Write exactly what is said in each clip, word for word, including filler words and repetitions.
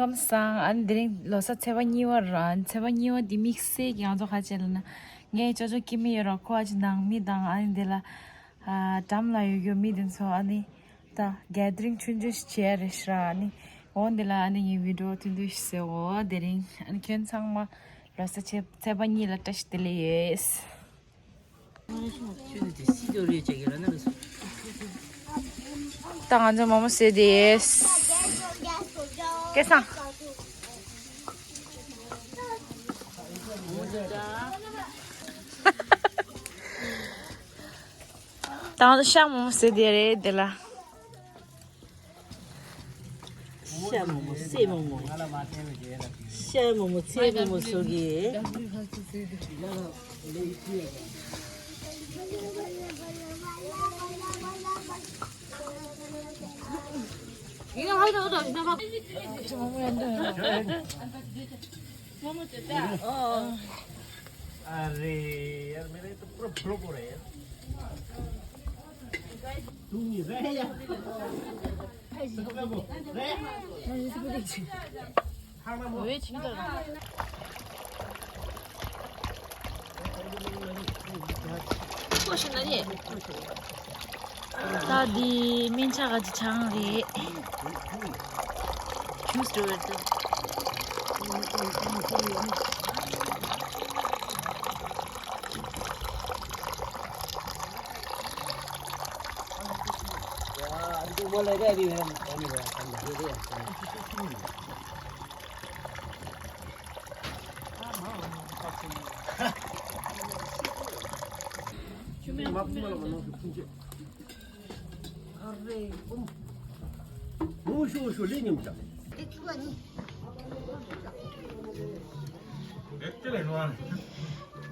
ཁམས་བཟང་། ཨ་ནི་དེ་རིང་ལོ་གསར་ཚེས་པ་གཉིས་པ་ར། ཚེས་པ་གཉིས་པ་འདི་དམིགས་བསལ་གྱི་ང་ཚོ་ཁ་ཆེ་ལ་ན་ངའི་ཅོ་ཅོ་སྐྱེ་མི་ཡོད་ར། ཁོ་ཨ་ཅི་ནང་མི་དང་ཨ་ནི་དེ་ལ་ཨ་འགྲམ་ལ་ཡོད་ཡོད་མི་དེ་ཚོ་ཨ་ནི་ད་གེ་དི་རིང་ཆུང་ཆུང་ཞིག་བྱས་རེད་ཤག་ཨ་ནི་འོ་འདི་ལ་ཨ་ནི་ངའི་བི་ཌི་ཡོ་ཐུང་ཐུང་ཞིག་བཟོས། འོ་དེ་རིང་ཨ་ནི་ཁྱོད་ཚང་མ་ལོ་གསར་ཚེས་ཚེས་པ་གཉིས་ལ་བཀྲ་ཤིས་བདེ་ལེགས་ཡོད། ད་ང་ཚོ་མོག་མོག་བཟས་ཏེ། སྐལ་བཟང་། ད་ང་ཚོ་ཤ་མོག་མོག་བཟས་ཏེ་རེད་དེ་ལ། ཤ་མོག་མོག་སེ་མོག་མོག་ཤ་མོག་མོག་ཚེ་མོག་མོག་སོགས་ཀྱི། अरे यार, मेरा ये तो पूरा फ्लॉप हो रहा है यार। तू नहीं रह यार। 왜 진짜 ད་འདི་སྨན་ཆ་ག་ཅི་ཆང་རེད། ཇུས་འགྲོ་བར་འདུག་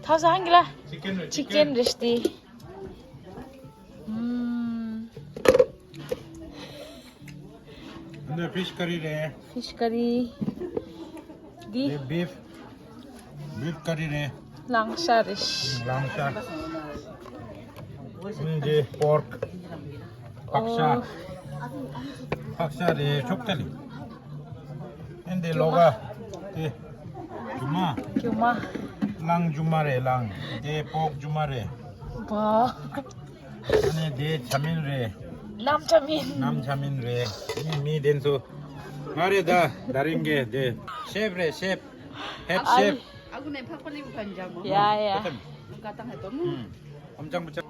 ཐ་སང་གི་ལ། ཅི་ཀེན་རེ་ཅི་ཀེན་རེ་ཤི་ཏི། ཨུམ། འདི་ཕིཤ་ཀ་རི་རེད། ཕིཤ་ཀ་རི། འདི། འདི་བིཕ། བིཕ་ཀ་རི་རེད། གླང་ཤ་རེད། གླང་ཤ། འདི་པོརྐ། ཕག་ཤ། ཨོ། ཕག་ཤ་རེད། ཆོག་ཏེ་ལི། ཨེ་འདི་ལོ་ག་དེ། རྒྱུ་མ། རྒྱུ་མ། གླང་རྒྱུ་མ་རེད་གླང་། དེ་པོག་རྒྱུ་མ་རེད། བ། ཨ་ནི་དེ་བྱ་མིན་རེད། གནམ་བྱ་མིན། གནམ་བྱ་མིན་རེད། ཨ་ནི་མི་དེ་ཚོ། ང་རེད་ད་ད་རིང་གི་དེ། ཤེབ་རེད་ཤེབ། ཧེད་ཤེབ། ཨ་ནི་ཕག་པ་ལིང་ཕན་འཇམ་མོ། ཡ་ཡ། ཀ་ཏང་ཧེ་དོ་མུ། ཨམ་ཅང་པུ་ཅང་།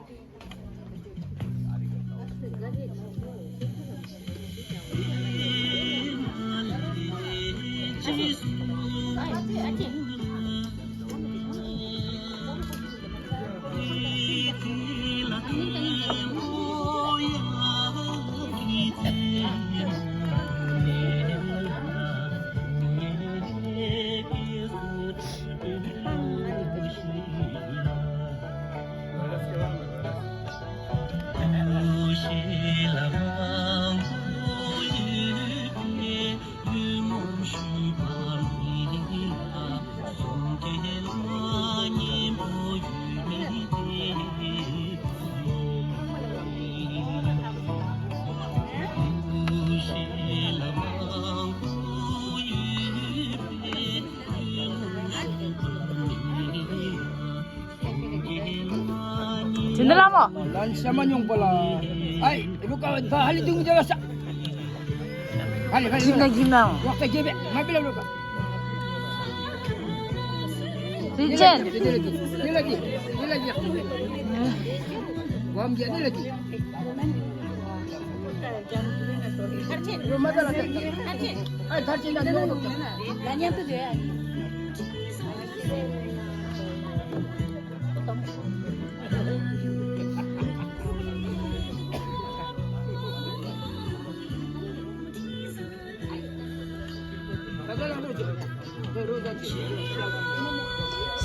དེ་འདྲ་ལ་མོ། ལན་ཤ་མ་ཉུང་པོ་ལ། ཨའི་རུ་ཀ་ད་ཧ་ལི་དུང་ཇ་ལ་ཤ། ཧ་ལི་ཧ་ལི། གིམ་ན་གིམ་ན། ཝག་ཀ་ཇེ་བེ་མ་བི་ལ་རུ་ཀ། རི་ཅན། དེ་ལ་གི་དེ་ལ་གི་དེ་ལ་གི། ཝམ་ཇ་དེ་ལ་གི།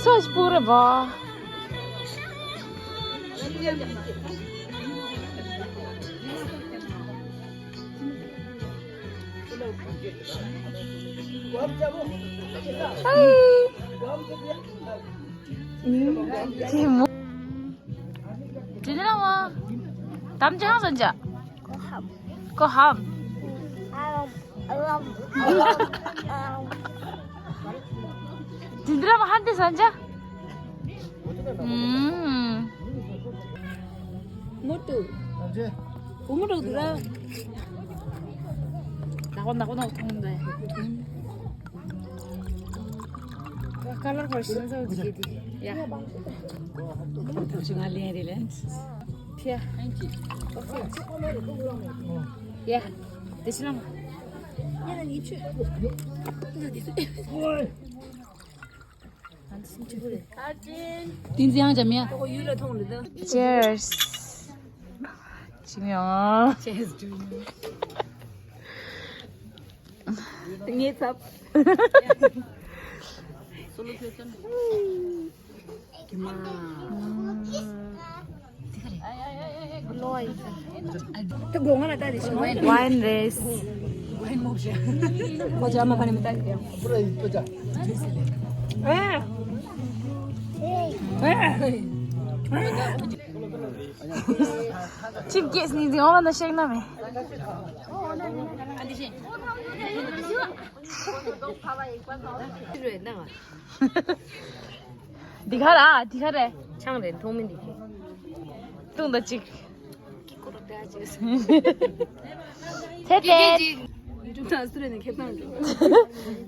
सच पूरे वाह। དེ་ནས་ལ་མ། དམ་ཅང་སོན་ཅ། ཀོ་ཧམ། ཀོ་ཧམ། དེ་འདྲ་མ་ཧན་དེ་ས་འཇའ། ཨུམ། མོ་ཏུ། བུ་མོ་རོགས་འདུག་ར། ནག་པོ་ནག་པོ་ནག་པོ་མཐོང་འདུག་ཀ་ལར་བར་ཤིན་ཟ་འོ་ཅི་དེ། ཡ། ཐུགས་རྗེ་ང་ལེན་རེ་ལེན། ཕྱིར། ཡ། དེ་ཕྱི་ལ་མ། ཏིན་ཙི་ཡང་འཇམ་ཡ། Cheers. ཅི་མྱོང་། Cheers to you. ངའི་ཚབ། Wine race. Chief guest ནི་འདི་འོ་ན་ཤེག་ན་མེ། འདི་ག་ར་འདི་ག་རེད། ཆང་རེད། མཐོང་མི་འདི་གི། ཏུང་ད་ཅིག་ཀི་ཀོ་རོ་ཏ་ཅིག་ཚེ་ཏེ། ཡུ་ཊུབ་ནང་སུ་རེད་ནས་ཁེབས་སང་འགྲོ།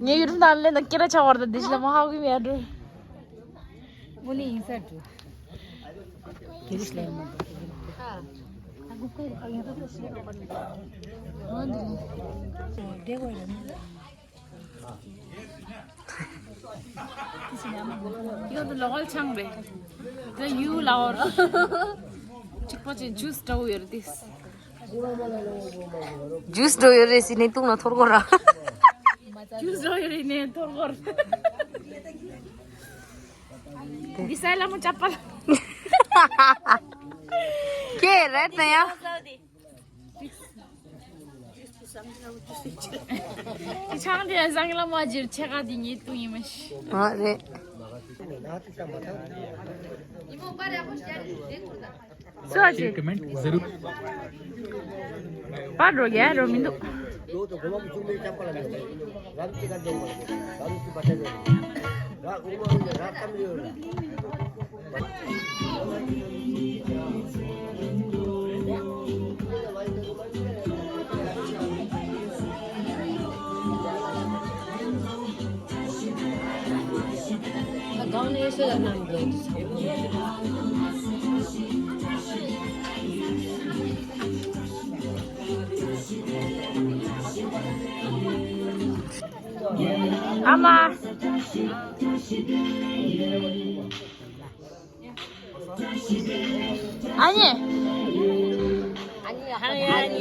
ངས་ཡུ་ཊུབ་ནང་ལེན་ན་སྐད་ར་ཆགས་པར་ད་འདི་ཞིག་ལ་མ་ཧ་གོ་མེད་འགྲོ། མོ་ནི་ཡིན་ས་འགྲོ། གེ་རིས་ལེན་མ་འགྲོ། འོ་འདི་ལེན། འདི་གོ་ཡོད། ཡོད་ལོ་གལ་ཆང་རེད། དེ་ཡུ་ལ་འོར། གཅིག་པོ་ཅན་ཇུས་འདྲ་བོ་ཡོད་རེད། ཇུས་འདྲ་བོ་ཡོད་རེད་ཟེར་ནས་ཏུང་ལ་འཐོར་གོ་ར། ཇུས་འདྲ་བོ་ཡོད་རེད་ནས་འཐོར་གོ་ར། འདི་སའི་ལ་མོ་ཅབ་པ་ལ། ཁྱེད་རེད་ན་ཡ། ཆང་དེ་བཟང་ལ་མ་བརྗེར་ཆེ་ག་དེ་ངའི་ཏུང་ཡིན་མ་ཤི། ཨ་རེད། སུ་ཨ་ཅེ། ཀོ་མེན་ཊི་ཟེར། པར་འགྲོ་རྒྱ་རོ་མི་འདུག་ཨ་མ། ཨ་ནི། ཨ་ནི། ཨ་ནི། ཨ་ནི།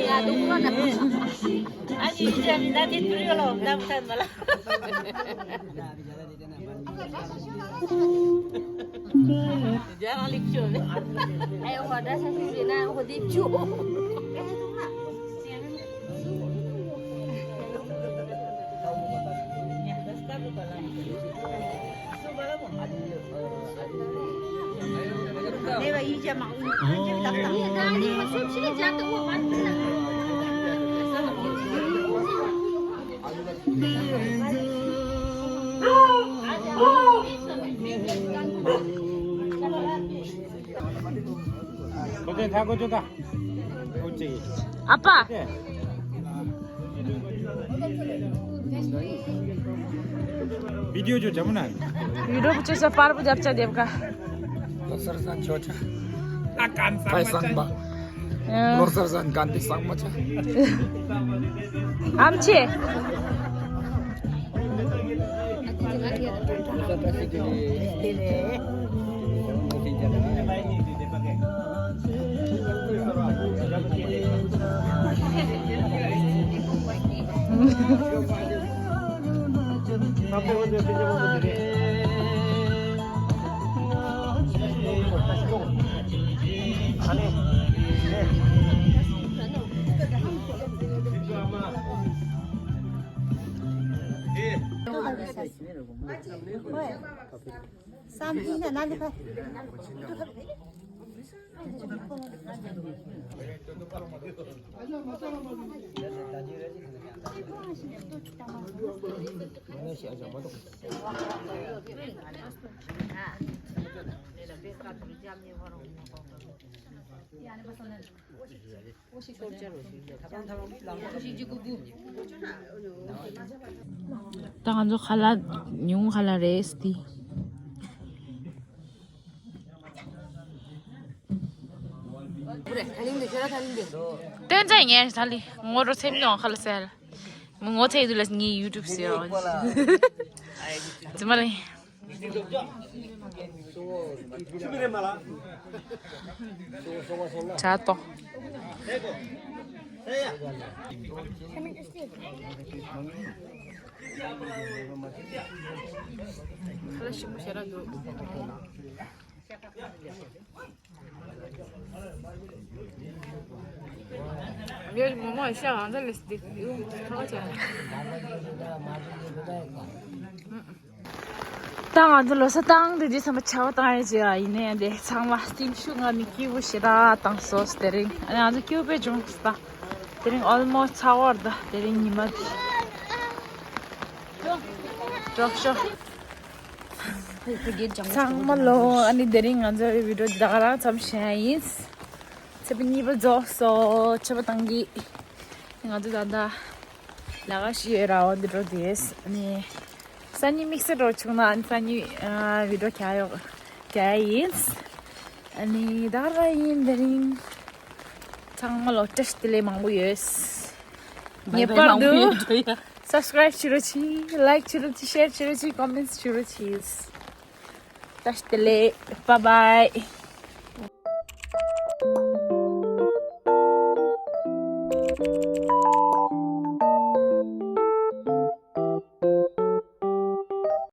ཨ་ཕ། བི་ཌི་ཡོ་ཅོ་ཇམ་ན། ཡུ་ཊུབ་ཅོ་ཅ་པར་པོ་རྒྱབ་ཅ་དེབ་ཀ། ལོ་གསར་བཟང་ཆོག་ཅ། ཨ་ཀམ་ས་ཕའི་སང་པ། ལོ་གསར་བཟང་གན་དེ་སང་མ་ཅ། ཨམ་ཆི། ད་ང་ཚོ་ཁ་ལག་ཉུང་ཁ་ལག་རེད་སྟི། སྟོན་ཚེ་ངས་ད་ལི་ངོ་རོ་ཚེ་མི་ཡོང་ཁ་ལ་ཟེར། མི་ངོ་ཚེ་དུ་ལ་ངའི་ཡུ་ཊུབ་ཟེར་རོ། ཙི་མ་ལི། ཇ་ཏོ། ཁ་ལ་ཞིམ་པོ་ཞེ་དྲག་འདུག་ངས་མོ་མོ་ཤ་ཨང་ད་ལེ་སི་ཏི་ཡུ་ཁ་ཆ། ད་ང་ཚོ་ལོ་གསར་བཏང་དེ་དུས་ཚང་མ་ཆར་པ་བཏང་ཡས་ཅིག་ཡིན་ནའི་དེ་ཚང་མ་སྟིང་ཤུགས་ང་མི་སྐྱིད་པོ་ཞེ་དྲག་བཏང་སོང་དེ་རིང་ཨ་ནི་ང་ཚོ་སྐྱིད་པོ་བྱུང་ད། དེ་རིང་ཨོལ་མོ་སི་ཚ་བར་ད་དེ་རིང་ཉི་མ་དེ། གྲོགས་ཤོག་ཚང་མ་ལོ། ཨ་ནི་དེ་རིང་ང་ཚོའི་བི་ཌིའོ་འདི་ད་ག་རང་མཚམས་བཞག་ཡིན། ཚེས་པ་གཉིས་པ་རྫོགས་སོ། ཆར་པ་བཏང་གི་ང་ཚོ་ད་ལྟ་ལ་ག་ཤི་ཡོད་ར་བ་འདི་འགྲོ་དེས། ཨ་ནི་སང་ཉིན་དམིགས་བསལ་འགྲོ་བྱུང་ན་ཨ་ནི་སང་ཉིན་ཨ་བི་ཌིའོ་རྒྱག་ཡོད་རྒྱག་ཡིན། ཨ་ནི་ད་ག་རང་ཡིན་དེ་རིང་། ཚང་མ་ལོ་བཀྲ་ཤིས་བདེ་ལེགས་མང་པོ་ཡོད། ངེས་པར་དུ་སབ་སི་ཀ་རའིབ་བྱེད་རོགས་གྱིས། ལའིཀ་བྱེད་རོགས་གྱིས། ཤེར་བྱེད་རོགས་གྱིས། ཀོ་མེན་ཊི་བྱེད་རོགས་གྱིས། བཀྲ་ཤིས་བདེ་ལེགས། བཱའི་བཱའི།